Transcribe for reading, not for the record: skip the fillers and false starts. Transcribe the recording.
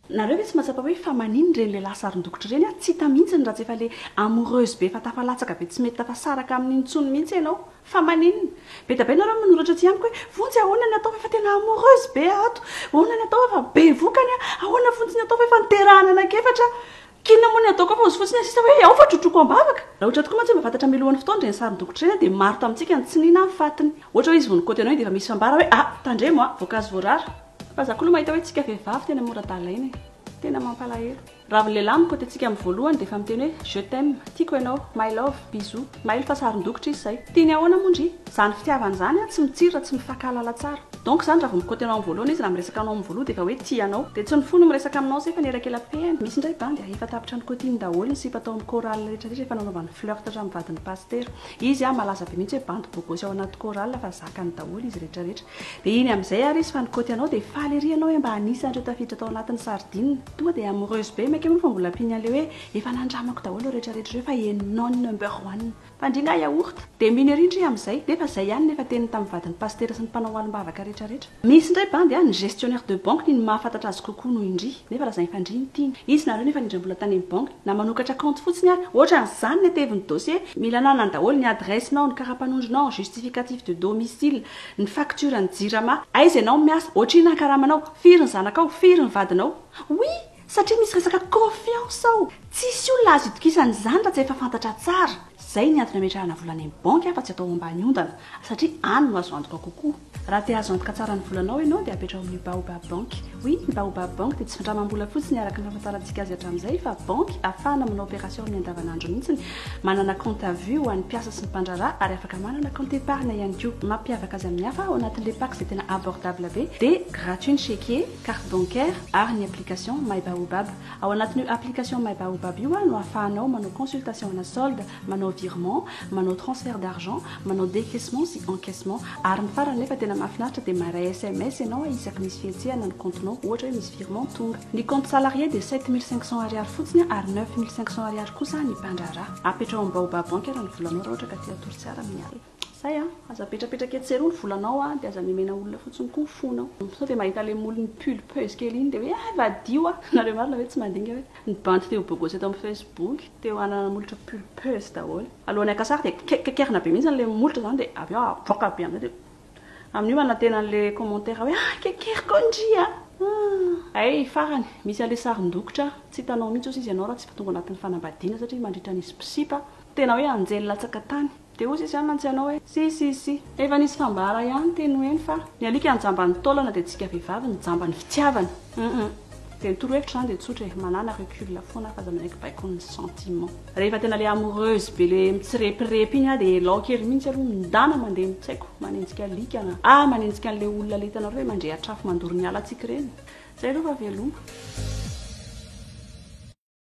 Nareo ve tsy mahatsapa hoe fa maninona ireny lehilahy saron-dokotra ireny an, tsy hita mihitsy raha tsy efa le amoureuse be efa tafalatsaka be tsy mety tafasaraka aminy intsony mihitsy ianao. Fa maninona? Be dia be nareo manoratra aty amiko hoe Vonjy ahoana ny atao fa efa tena amoureuse be ato, ahoana ny atao fa efa be vokany aho, ahoana fontsiny ny atao fa efa niterahana anankiefatra aho. K'inona moa ny ataoko ao fa ozy fotsiny ny sisa hoe ao fa trotroiko am-bavaka. Raha ohatra tokoa mantsy hoe mba fantatra mialohan'ny fotoana ireny saron-dokotra ireny dia maro tamintsika no tsy nino ny fatiny. Ohatra hoe izy vao nikaoty anao iny dia efa misy fambara hoe ah! tandremo ah! voankazo voarara. Fa za koa aloha mahita hoe tsika vehivavy tena mora dalaina e! Tena mampalahelo. Raha vao lehilahy mikaoty antsika amin'ny voalohany dia efa miteny hoe je t'aime, tiako ianao, my love, bisous. Mailo fa saron-dokotra izy izay. Tiany ahoana moa ndry? Izany fitiavana izany an, tsy mitsiry raha tsy mifankahalala tsara. Donc izany raha vao mikaoty anao amin'ny voalohany izy na miresaka anao amin'ny voalohany dia efa hoe tia anao. Dia tsy ny fo no miresaka aminao izay fa ny elakelam-pehany. Misy indray bandy a, efa tapitra nikaotiany daholo ny sipa tao amin'ny chorale rehetra rehetra efa nanaovany flirt hatramin'ny vadin'ny pasitera. Izy an, malaza be mihitsy hoe bandy bogosy ao anaty chorale fa zakany daholo izy rehetra rehetra. Dia iny amin'izay ary izy fa nikaoty anao dia faly ery ianao hoe mba anisan'ireo tafiditra tao anatin'ny sardine. Tonga dia amoureuse be maika moa fa mbola ampiany an'ilay hoe efa nandramako daholo ireo rehetra rehetra ireo fa enao ny number one. Fa ndry nga yaourt? Dia mino ery ndry amin'izay. Nefa izay ihany no efa teniny tamin'ny vadin'ny pasitera sy ny mpanao alim-bavaka rehetra rehetra. Misy indray bandy an, ny gestionnaire de banque ny mahafantatra azy kokoa noho i ndry. Nefa lazainy fa ndry no tiany. Izy nareo nefa nindram-bola tany amin'ny banky. Na manokatra kaonty fotsiny ary. Ohatran'izany ny hatevin'ny dossier. Mila ananany daholo ny adresse-nao, ny karapanondronao, justificatif de domicile, ny facture ny jirama. Aiza ianao miasa? Ohatrinona ny karamanao? Firy ny zanakao? Firy ny vadinao? Oui! Satria misy resaka confiance ao! Tsisy olona azo itokisana izany raha tsy efa fantatra tsara. Zay ny antony ametrahana vola any amin'ny banky fa tsy atao ambany ondana satria any no azo antoka kokoa. Raha te hahazo antoka tsara ny volanao ianao dia apetraho amin'ny Baobab Bank. Oui, ny Baobab Bank dia tsy findramam-bola fotsiny araka ny fahafantarantsika azy hatramin'izay fa banky ahafahana manao opération amin'ny andavanandro mihitsy, manana compte à vue ho an'ny mpiasa sy ny mpandraharaha ary afaka manana compte épargne ihany koa. Mampiavaka azy amin'ny hafa ao anatin'ilay pack izay tena abordable be dia gratuit ny chéquier, carte bancaire ary ny application My Baobab. Ao anatin'io application My Baobab io no ahafahanao manao consultation ana solde, manao virement, manao transfert d'argent, manao décaissement sy encaissement. Ary ny farany nefa tena mahafinaritra dia maharay sms ianao isaky misy fihetsehana ny compte-nao, ohatra hoe misy virement tonga. Ny compte salarié dia 7500 ariary fotsiny ary 9500 ariary kosa ny mpandraharaha. Apetraho amin'ny Baobab Bank ary ny volanao raha ohatra ka te hatory tsara amin'ny alina. Zay an! Aza apetrapetraka etsy sy eroa ny volanao an, dia aza memena olona fotsiny koa ny fonao. Sao dia mahita ilay molony pulpeuse kely iny dia hoe ah vadio ah! Nareo marina ve tsy mandinga hoe ny bandy te ho bogosy eto amin'ny facebook te ho hanana molotra pulpeuse daholo. Alohan'ny haka sary dia kekerina be mihitsy ilay molotra izany dia avy eo avoaka be amin'izay dia amin'io manantena an'ilay commentaire hoe ah kekeriko ndry ah! Hay farany, misy an'ilay sarin-dokotra tsy hitanao mihitsy osa izy ianao raha tsy efa tonga anatin'ny fanambadiana satria mandritra ny sipisipa tena hoe anjely latsaka tany. Dia hoy izy mantsy ianao hoe, Si, si, si. Efa nisy fambara ihany teny ho eny fa ny alika nijamba ny taolana dia tsika vehivavy nijamba ny fitiavana. Hum. Dia ny torohevitra izany dia tsotra e, manàna recul foana fa aza manaiky baikon'ny sentiment. Rehefa tena le amoureuse be le mitsirepirepy iny aho dia elao kely mihitsy aloha mindana mandeha tsy haiko manenjika alika na ah manenjika an'le olona le hitanareo hoe mandrehitra afo mandoro ny alantsika ireny. Zay aloha fa veloma.